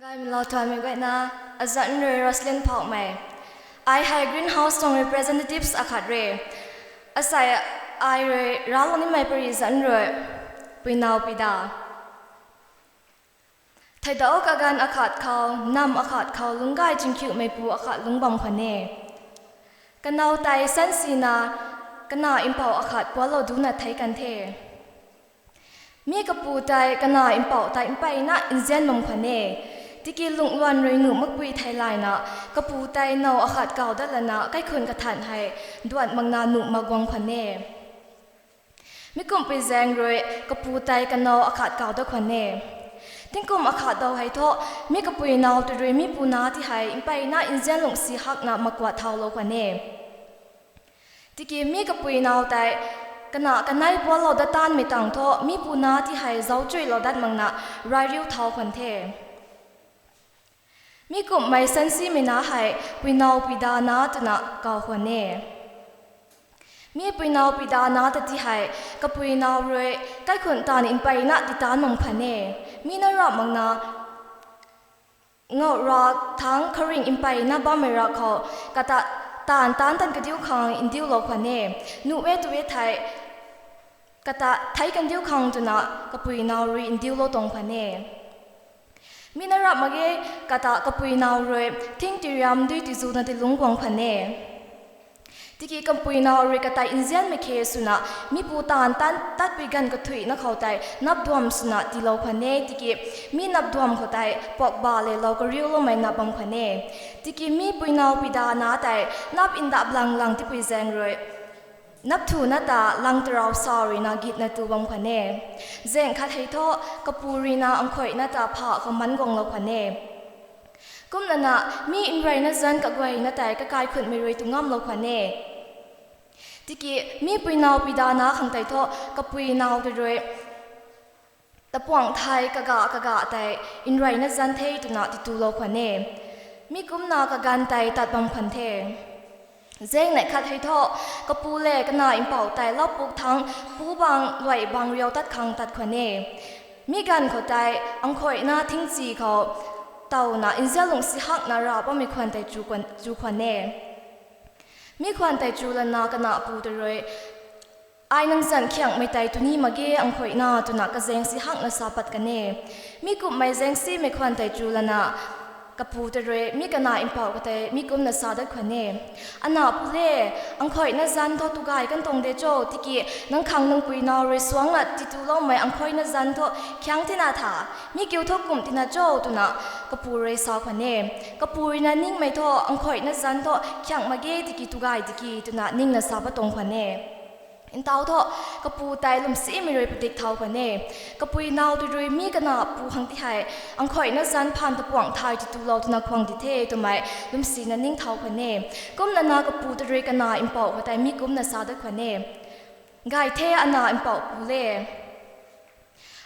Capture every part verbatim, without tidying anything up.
Gaymei lou thuanmei guayna, azanc rui Roslyn Phokmei. Ai hei Greenhouse tuang representatives akhat re. Asei ai rui raclou nimei pary zanc rui, Puinau Pida. Theidau kaganv akhat khou, namv akhat khou lungc gay chingkhiuhmeipu akhat lungc bam khwan e. Kanow tei sansina, kanac mpouh akhat pualou duna theic kan the. Mi kapu tei kanac mpouh tei mpeyna nzian bam khwan e. Tiki lungh luan rui nuh makpui theilayna, kapu tei now akhat kau dat lana kaikhun kathan hei duan makna nuh mak guang khwan e. Mi kumhpui zaeng rui kapu tei kanow akhat kau dat khwan e. Tingkum akhat dau hei thu, mi kapui now tei rui mi pu na ti hei mpeyna nzian lungh si hakna makuat thaulou khwan e. Tiki mi kapui now tei kanac kanei pualou dat taanvmei tang thu, mi pu na ti hei zauc chuilou dat makna rai riu thau khwan the. Mi kumhmei sansimei na hei Puinau Pida na twna kau khwan e. Mi Puinau Pida na ta ti hei kapui now rui kaikhun taanv mpeyna ti taanv bam khwan e. Mi na rap makna ngau ra thangc kharing mpeyna bammei ra khou, kata taanv taanc tan kadiu khang ndiulou khwan e. Nuh e tu e thei, kata theic kandiu khang twna kapui now rui ndiulou tuang khwan e. Mi na rap mak ge, kata kapui now rui thing tiriam dui tizuna tilungc guang khwan e. Tiki kapui now rui kata nzianmei khe swna, mi pu taanv tan tatpui ganv kathuicna khou tei napduam swna tiilou khwan e. Tiki mi napduam khou tei puakba lelou kariuloumei nap bam khwan e. Tiki mi Puinau Pida na tei nap ndap lang lang tipui zaeng rui napthuna ta lang tarau sa ruina gitna tu bam khwan e. Zaeng khat hei thu, kapu ruina angkhuaina ta pha khou man guanglou khwan e. Kumlana, mi nreyna zanc kaguayna tei kakaikhunmei rui tu ngamlou khwan e. Tiki mi Puinau Pida na khang tei thu, kapui now tei rui tapuangc thei kaga kaga tei nreyna zanc the twna titulou khwan e. Mi kumna kaganv tei tat bam khwan the. Zaeng neih khat hei thu, kapu le kanac mpouh tei laupuk thangc pu bang luai bang riu tat khang tat khwan e. Mi ganv khou tei angkhuaina thingchi khou tawna nzianlungc si hakna rav bammei khwan tei chu khwan e. Mi khwan tei chu lana kanac pu tei rui, ai nang zanc khiangmei tei tuni mak ge angkhuaina twna kazaeng si hakna sa pat kan e. Mi kumhmei zaengsimei khwan tei chu lana kapu tei rui mi kanac mpouh khou tei mi kumna sa dat khwan e. Anac pu le, angkhuaina zanc thu tu gay kan tuang de cho, tiki nang khang nang pui now rui suangna tituloumei angkhuaina zanc thu khiang tina tha, mi kiu thu kumh tina cho twna kapu rui sa khwan e. Kapu ruina ningmei thu angkhuaina zanc thu khiang mak ge tiki tu gay tiki twna ningna sa pat tuang khwan e. Ntau thu, kapu tei lwmsimei rui padik thau khwan e. Kapui now tei rui mi kanac pu khang ti hei, angkhuaina zanc phaan tapuangc thei titulou twna khwang di the twmei lwmsina ning thau khwan e. Kumlana kapu tei rui kanac mpouh khou tei mi kumna sa dat khwan e. Gay the anac mpouh pu le.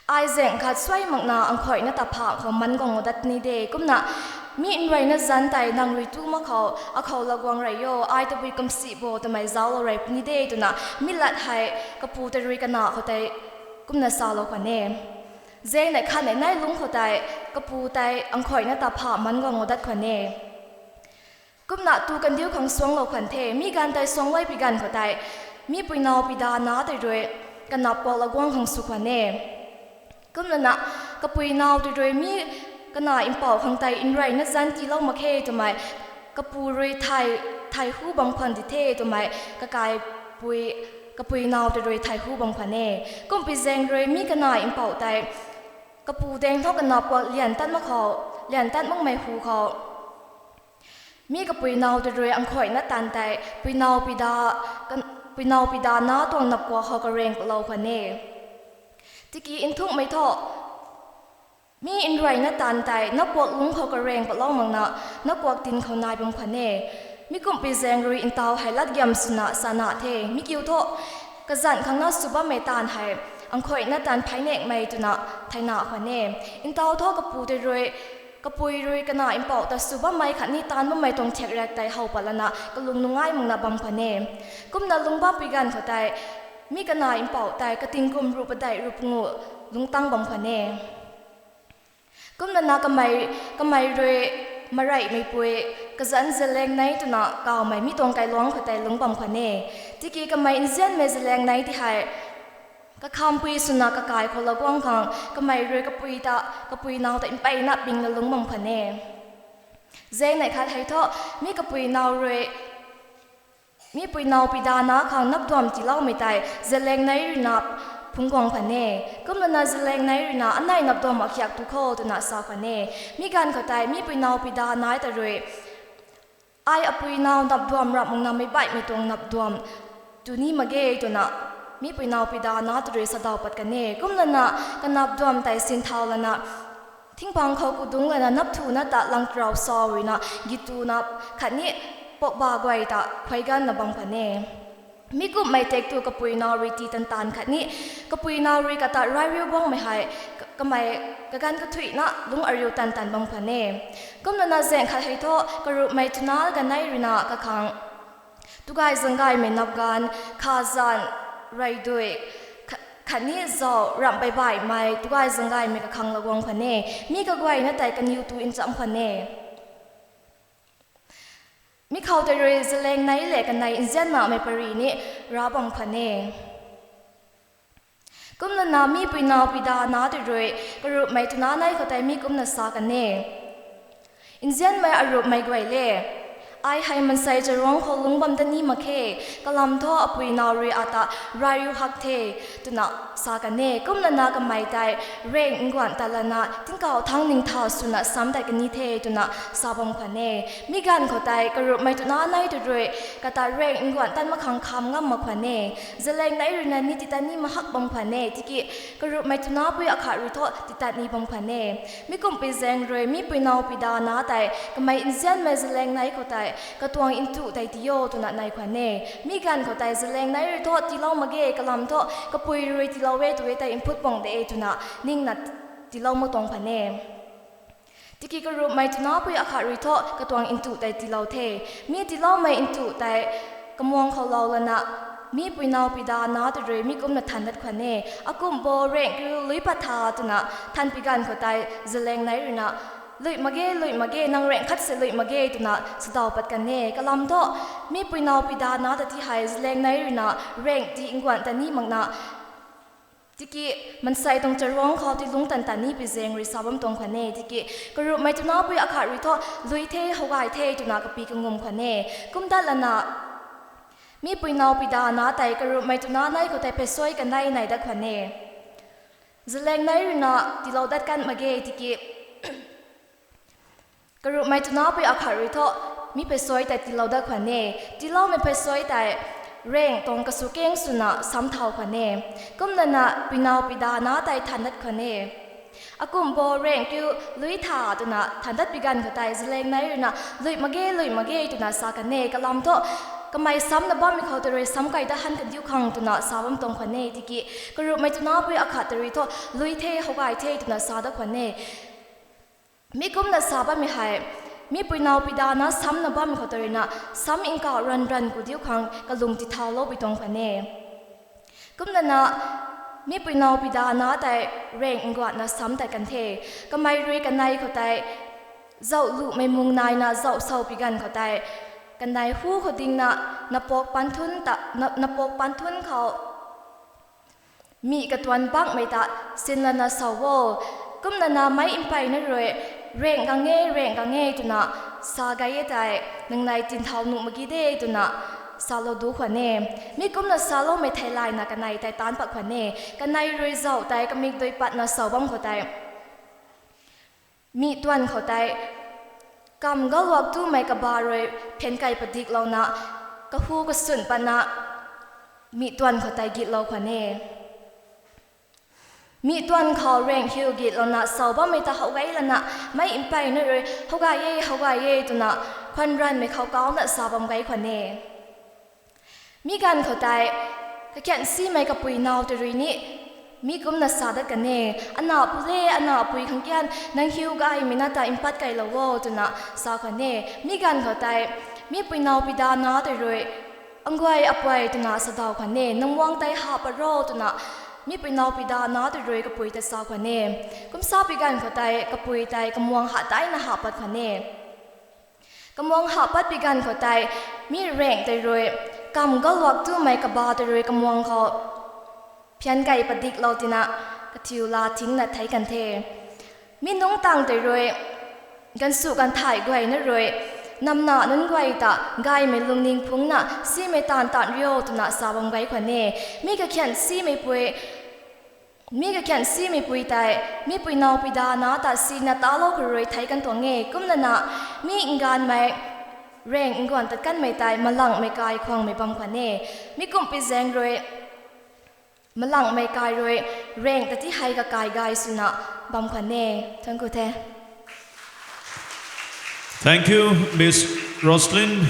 Ai zaeng khat suai makna angkhuaina ta pha khou man guang dat puni de. Kumna, mi nreyna zanc tei nang rui tu mak khou, akhou la guang rey o, ai tabui kumsi bo twmei zauclou rey puni de twna, mi lat hei kapu tei rui kanac khou tei kumna salou khwan e. Zaeng neih khat neih nai lungc khou tei, kapu tei angkhuaina ta pha man guang dat khwan e. Kumna tu kandiu khang suanglou khwan the, mi ganv tei suang luai pi ganv khou tei, mi Puinau Pida na tei rui, kanac puak la guang khang sw khwan e. Kumlana, kapui now tei rui mi kanac mpouh khang tei nreyna zanc tiilou mak khe twmei, kapu rui thay, thay hu bam khwan di the twmei, kakaipui, kapui now tei rui thay hu bam khwan e. Kumpi zaeng rui mi kanac mpouh tei, kapu daeng thu kanac puak lian tat mak khou, lian tat makmei hu khou, mi kapui now tei rui angkhuaina taanv tei, Puinau Pida, kan-, Puinau Pida na tuang napuak khou kareng palou khwan e. Tiki nthukmei thu, mi nreyna taanv tei napuak lungc khou kareng palou makna, napuak tin khou nai bam khwan e. Mi kumpi zaeng rui ntau hei latgiam swna sana the, mi kiu thu, kazanc khangna sw bammei taanv hei, angkhuaina taanv phey nekmei twna theina khwan e. Ntau thu kapu tei rui, kapui rui kanac mpouh ta sw bammei khatni taanv bammei tuang thiak riak tei how pat lana kalung nungai makna bam khwan e. Kumna lungc bam pi ganv khou tei, mi kanac mpouh tei kating kum ruh padeih ruh panguh lungc tang bam khwan e. Kumlana kamei, kamei rui mareihmeipui, kazanc zaleng nei twna kawmei mi tuang kailuangc khou tei lungc bam khwan e. Tiki kamei nzianmei zaleng nei ti hei, kakhampui swna kakai khou la guang khang, kamei rui kapui ta, kapui nau ta mpeyna pingna lungc bam khwan e. Zaeng neih khat hei thu, mi kapui nau rui, mi pui nau pui dana khang napduam tiiloumei tei zaleng nei ruina phungc guang khwan e. Kumlana zaleng nei ruina, anei napduam akhiak tu kho twna sa khwan e. Mi ganv khou tei mi pui nau pui dana ta rui, ai apui nau napduam ramh makna meic baihmei tuang napduam tu ni mak ge twna, mi pui nau pui dana ta rui sadaw pat kan e. Kumlana kanapduam tei sinthau lana, thingpang khou kudungc lana nap thuna ta langtrau sau ruina, gituna khatni pokba guay ta khuay ganvna bam khwan e. Mi kumhmei tek tu kapui nau rui tii tan taanv khatni, kapui nau rui kata rai riu guangmei hei, ka-, kamei kaganv kathuina lungc ariu tan taanv bam khwan e. Kumlana zaeng khat hei thu, karupmei twna ganei ruina kakhang, tugay zanggaymei napganv, khazanc, raidui, kha-, khatni zauh ramh baibaihmei tugay zanggaymei kakhang la guang khwan e. Mi kaguayna tei kaniw tu nchamc khwan e. Mi khou tei rui zaleng nei lev kanei nzianmamei pary ni rav bam khwan e. Kumlana mi pui nau pui dana tei rui, karupmei twna nei khou tei mi kumna sa kan e. Nzianmei arupmei guay le, ai hei mansei charuangc khou lungc bam ta ni mak khe, kalam thu apui nau rui ata rai riu hak the, twna sa kan e. Kumlana kamei tei reng nguanc ta lana, tingkauh thangc ningtha swna sam tei kan ni the, twna sa bam khwan e. Mi ganv khou tei karupmei twna nei tei rui, kata reng nguanc tan mak khang kham ngam mak khwan e. Zaleng nei ruina ni titat ni mak hak bam khwan e. Tiki karupmei twna pui akhat rui thu titat ni bam khwan e. Mi kumhpui zaeng rui mi pui nau pui dana tei kamei nzianmei zaleng nei khou tei katuang ntuh tei tii o twna nei khwan e. Mi ganv khou tei zaleng nei rui thu tiilou mak ge, kalam thu kapui rui tiilou e tw e tei nphut bang de twna ningna tiilou mak tuang khwan e. Tiki karupmei twna pui akhat rui thu katuang ntuh tei tiilou the. Mi tiiloumei ntuh tei kamuang khou lou lana, mi pui nau pui dana tei rui mi kumna than dat khwan e. Akumh bo reng kiu lui pat tha twna than pi ganv khou tei zaleng nei ruina, lui mak ge, lui mak ge, nang reng khat se lui mak ge twna sadaw pat kan e. Kalam thu mi pui nau pui dana ta ti hei zaleng nei ruina reng ti nguanc ta ni makna, tiki mansei tuang charuangc khou ti lungc tan ta ni pi zaeng rui sa bam tuang khwan e. Tiki karupmei twna pui akhat rui thu lui the, howgay the twna kapi kangum khwan e. Kumdat lana, mi pui nau pui dana tei karupmei twna nei khou tei pheysai kanei nei dat khwan e. Zaleng nei ruina tiilou dat kan mak ge tiki karupmei twna pui akhat rui thu mi pheysai tei tiilou dat khwan e. Tiiloumei pheysai tei reng tuang kasw keng swna sam thau khwan e. Kumlana pui nau pui dana tei than dat khwan e. Akumh bo reng kiu lui tha twna than dat pi ganv khou tei zaleng nei ruina lui mak ge, lui mak ge twna sa kan e. Kalam thu kamei samna bammei khou tei rui sam kai dat han kandiu khang twna sa bam tuang khwan e. Tiki karupmei twna pui akhat tei rui thu lui the, howgay the twna sa dat khwan e. Mi kumna sa bammei hei, mi pui nau pui dana samna bammei khou tei ruina sam nkauh ranv ranv ku diu khang kalung tithauloupui tuang khwan e. Kumlana, mi pui nau pui dana tei reng nguanna sam tei kan the. Kamei rui kanei khou tei zauh lumei mung naina zauh sau pi ganv khou tei kanei hu khou dingna, napak panthun ta, na, napak panthun khou mih katuan bakmei ta sinlana sau o. Kumlana meic mpeyna rui, reng gang e, reng gang e twna sa gay e tei, nangnei tinthau nuh mak ge de twna salou du khwan e. Mi kumna saloumei theilayna kanei tei taanc pat khwan e. Kanei rui zauh tei kamikdui patna sau bam khou tei mih tuan khou tei kam galuak tumei kaba rui phen kai padiklouna, kahu kasun patna mih tuan khou tei gitlou khwan e. Mih tuan khou reng hiu gitlouna sau bammei ta howgay lana, meic mpeyna rui howgay e, howgay e twna khwan ranvmei khou kauna sa bam gay khwan e. Mi ganv khou tei kakhian simei kapui nau tei rui ni mi kumna sa dat kan e. Ana pu le, ana pui khang kian nang hiu gaymei na ta mpat kailou o twna sa khwan e. Mi ganv khou tei mi pui nau pui dana tei rui, Anguay apuay twna sadaw khwan e, nang muang tei ha pat ro twna Mi pui nau pui da na tei rui kapui ta sa khwan e. Kum sa pi ganv khou tei kapui tei kamuang hah daina hah pat khwan e. Kamuang hah pat pi ganv khou tei mi rang tei rui kam galuak tumei kaba tei rui kamuang khou phian kei padiklou tina kathiu la thingna thei kan the. Mi nungc tang tei rui ganvsu ganvthay guayna rui namna nunc guay ta gaymei lungning phungcna simei taanv taanv rio twna sa bam gay khwan e. Mi kakhian simei pui, mi kakhian simei pui tei mi pui nau pui da na ta sina talou khou rui thei kan tuang e. Kumna na mi nganvmei rang nguan tat kanmei tei malangmei kai khwangmei bam khwan e. Mi kumhpui zaeng rui malangmei kai rui rang ta ti hei kakai gay swna bam khwan e. Thank you the. Thank you, Miss Roslyn.